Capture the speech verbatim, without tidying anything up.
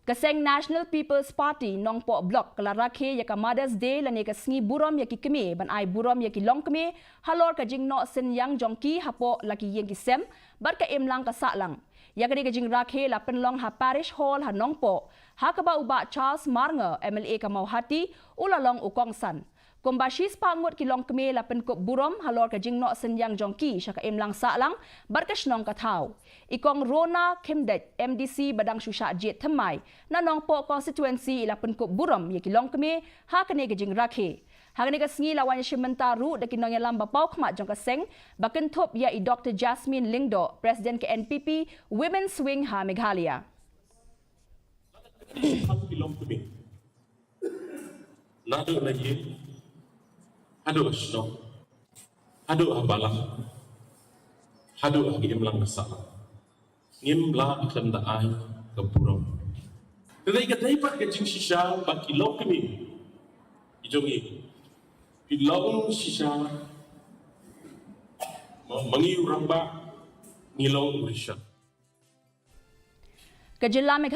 Ka seng National People's Party Nongpoh Block ka la rakhe ïa ka Mother's Day lane ka sngi burom ïa ki kmie ban ai burom ïa ki longkmie halor ka jingnoh synñiang jong ki hapoh la ki ïing ki sem bad ka imlang ka sahlang. Ïa kane ka jingrakhe la pynlong ha Parish Hall ha Nongpoh, ha kaba u Bah Charles Marngar, M L A ka Mawhati, u la long u kongsan. Kumba shispah ngut ki longkmie la pynkup burom halor ka jingnoh synñiang jong ki sha ka imlang sahlang bad ka shnong ka thaw. I Kong Rona Khymdeit, M D C ba dang shu shah jied thymmai na Nongpoh constituency, i la pynkup burom ïa ki longkmie ha kane ka jingrakhe. Ha kane ka sngi la wan ïashim bynta ruh da ki nongïalam ba paw khmat jong ka seng, ba kynthup ïa i Doctor Jasmine Lyngdoh, President ka N P P Women's Wing ha Meghalaya. Naduh na ïing haduh ha shnong, haduh ha balang, haduh ha ki imlang ka sahlang, ngim lah ban da ai ka burom. Ka dei, ka dei pat ka jingshisha ba ki longkmie ki jong ngi, ki long shisha ma, ma ngi u rangbah, ngi long u risha. Ka jylla Meghalaya